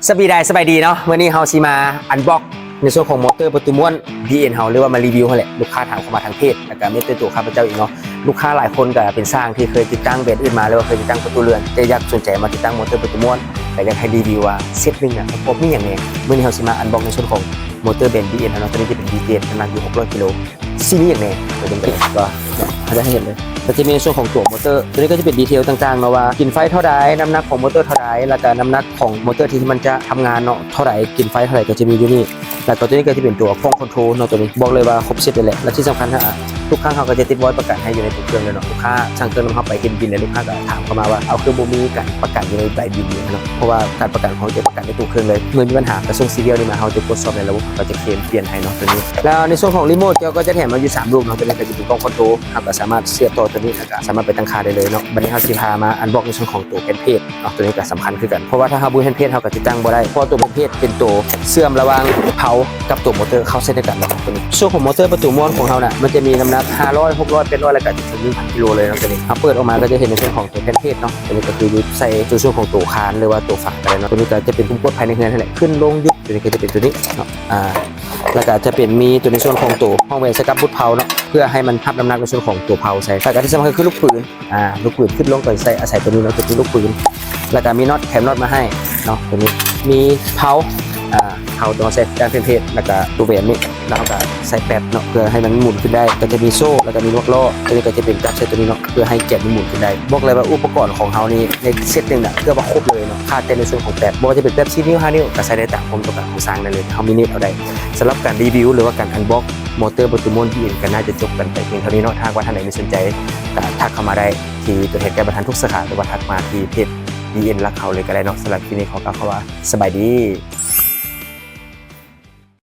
ສະບາຍດີ ສະບາຍດີເນາະ ມື້ນີ້ເຮົາຊິມາອັນບັອກໃນສ່ວນຂອງມໍເຕີປະຕູມ້ວນ ບີເອັນ ເຮົາ ຫຼືວ່າມາຣີວິວຫັ້ນແຫຼະ. ລູກຄ້າຖາມເຂົ້າມາທາງເພຈ ແລ້ວກະແມ່ນໂຕເຂົ້າມາເຈົ້າອີກເນາະ. ລູກຄ້າຫຼາຍຄົນກະເປັນຊ່າງທີ່ເຄີຍຕິດຕັ້ງແບຣນອື່ນມາ ຫຼືວ່າເຄີຍຕິດຕັ້ງປະຕູເຮືອນ ແຕ່ຢາກສົນໃຈມາຕິດຕັ້ງມໍເຕີປະຕູມ້ວນ ແລ້ວຢາກໃຫ້ຣີວິວວ່າເຊັດໜຶ່ງນະປະກອບມີຫຍັງແດ່. ມື້ນີ້ເຮົາຊິມາອັນບັອກໃນສ່ວນຂອງມໍເຕີແບຣນ ບີເອັນ ເຮົາເນາະ. ໂຕນີ້ຈະເປັນ ບີເຈັດ ນ້ຳໜັກຢູ່ຫົກຮ້ອຍກິໂລ. ຊິມີຫຍັງແດ່ ໂຕນີ້ກໍ ກໍ ເຮົາຈະໃຫ້ເຫັນເລີຍ ກໍຈະມີໃນສ່ວນຂອງຕົວມໍເຕີ. ໂຕນີ້ກໍຈະເປັນດີເທວຕ່າງໆເນາະ ວ່າກິນໄຟເທົ່າໃດ, ນ້ຳໜັກຂອງມໍເຕີເທົ່າໃດ ແລ້ວກະນ້ຳໜັກຂອງມໍເຕີທີ່ມັນຈະທຳງານເນາະ ເທົ່າໃດ ກິນໄຟເທົ່າໃດ ກໍຈະມີຢູ່ນີ້. ແລ້ວກໍໂຕນີ້ກໍຈະເປັນຕົວກ້ອງຄອນໂທຣເນາະ ໂຕນີ້ບອກເລີຍວ່າຄົບເຊັດເລີຍແຫຼະ. ແລ້ວທີ່ສຳຄັນ ທຸກຄັ້ງເຮົາກໍຈະຕິດວອຍປະກັນໃຫ້ຢູ່ໃນຕົວເຄື່ອງເລີຍເນາະ. ລູກຄ້າສັ່ງເຄື່ອງນຳເຮົາໄປເຫັນບິນ ແລ້ວລູກຄ້າກໍຖາມເຂົ້າມາວ່າ ເອົາ ຄືບໍ່ມີການປະກັນຢູ່ໃນໃບບິນນີ້ເນາະ ເພາະວ່າການປະກັນຂອງເຮົາຈະປະກັນໃນຕົວເຄື່ອງເລີຍ. ເມື່ອມີບັນຫາກໍສົ່ງຊີວຽວນີ້ມາ ເຮົາຈະກວດສອບໃນລະບົບ ເຮົາກໍຈະເຄລມປ່ຽນໃຫ້ເນາະ ໂຕນີ້. ແລ້ວໃນສ່ວນຂອງຣີໂມດ ເຈົ້າກໍຈະແຖມມາຢູ່ສາມລູກເນາະ. ໂຕນີ້ກໍຈະເປັນກ້ອງຄອນໂທຣ ເຮົາກໍສາມາດສຽບຕໍ່ໂຕນີ້ ແລ້ວກໍສາມາດໄປຕັ້ງຄ່າໄດ້ເລີຍເນາະ. ບັດນີ້ເຮົາຊິພາມາອັນບັອກໃນສ່ວນຂອງຕົວແຜ່ນເພຈເນາະ. ໂຕນີ້ກໍສຳຄັນຄືກັນ ເພາະວ່າຖ້າເຮົາບໍ່ມີແຜ່ນເພຈ ເຮົາກໍຕິດຕັ້ງບໍ່ໄດ້ ເພາະວ່າຕົວແຜ່ນເພຈເປັນຕົວເຊື່ອມລະຫວ່າງເພົາກັບຕົວມໍເຕີເຂົ້າໃສ່ນຳກັນເນາະ. ໂຕນີ້ ສ່ວນຂອງມໍເຕີປະຕູມ້ວນຂອງເຮົານະ ມັນຈະມີນ້ຳໜັກຫ້າຮ້ອຍ ຫົກຮ້ອຍ ແປດຮ້ອຍ ແລ້ວກໍຈະເຖິງໜຶ່ງພັນກິໂລເລີຍເນາະ. ໂຕນີ້ເຮົາເປີດອອກມາກໍຈະເຫັນໃນສ່ວນຂອງຕົວແຜ່ນເພຈເນາະ. ໂຕນີ້ກໍຄືຢູ່ໃສ່ຕົວສ່ວນຂອງຕົວຄານ ຫຼືວ່າຕົວຝາກໍໄດ້ເນາະ. ໂຕນີ້ກໍຈະເປັນປຸ່ມກົດພາຍໃນເຮືອນຫັ້ນແຫຼະ ຂຶ້ນລົງຢຸດ. ໂຕນີ້ກໍຈະເປັນຕົວນີ້ເນາະ ອ່າ ແລ້ວກໍຈະເປັນມີຕົວໃນສ່ວນຂອງຕົວຫ້ອງແຫວນໃສ່ກັບບຸດເພົາເນາະ ເພື່ອໃຫ້ມັນຮັບນ້ຳໜັກໃນສ່ວນຂອງຕົວເພົາໃສ່. ແລ້ວກໍທີ່ສຳຄັນຄືລູກປືນ ອ່າ ລູກປືນຂຶ້ນລົງກໍໃສ່ອາໄສຕົວນີ້ເນາະ ຕົວນີ້ລູກປືນ. ແລ້ວກໍມີນັອດ ແຖມນັອດມາໃຫ້ເນາະ ຕົວນີ້ມີເພົາ ອ່າ ເຮົາຕ້ອງໃສ່ການເປັນເພດ ແລ້ວກະຕົວແຫວນນີ້ ແລ້ວເຮົາກະໃສ່ແປັດເນາະ ເພື່ອໃຫ້ມັນໝູນຂຶ້ນໄດ້. ກໍຈະມີໂສ້ ແລ້ວກະມີນວກລໍ້ ຕົວນີ້ກໍຈະເປັນກັບໃສ່ຕົວນີ້ເນາະ ເພື່ອໃຫ້ແກນມັນໝູນຂຶ້ນໄດ້. ບອກເລີຍວ່າອຸປະກອນຂອງເຮົານີ້ໃນເຊັດໜຶ່ງນະ ເກືອບວ່າຄົບເລີຍເນາະ ຂາດແຕ່ໃນສ່ວນຂອງແປັດ ບໍ່ວ່າຈະເປັນແປັດສີ່ນິ້ວ ຫ້ານິ້ວ ກໍໃສ່ໄດ້ຕາມຄວາມຕ້ອງການຂອງຊ່າງນັ້ນເລີຍ. ເຮົາມີເນັດເອົາໄດ້. ສຳລັບການຣີວິວ ຫຼືວ່າການອັນບັອກມໍເຕີປະຕູມ້ວນ ບີເອັນ ກໍໜ້າຈະຈົບກັນໄປພຽງເທົ່ານີ້ເນາະ. ຖ້າຫາກວ່າທ່ານໃດມີສົນໃຈ ກໍທັກເຂົ້າມາໄດ້ທີ່ຕົວແທນໃກ້ບັນທັນທຸກສາຂາ ຫຼືວ່າທັກມາທີ່ເພຈ ບີເອັນ ລັກເຮົາເລີຍກໍໄດ້ເນາະ. ສຳລັບຄລິບນີ້ຂໍກ່າວຄຳວ່າ ສະບາຍດີ.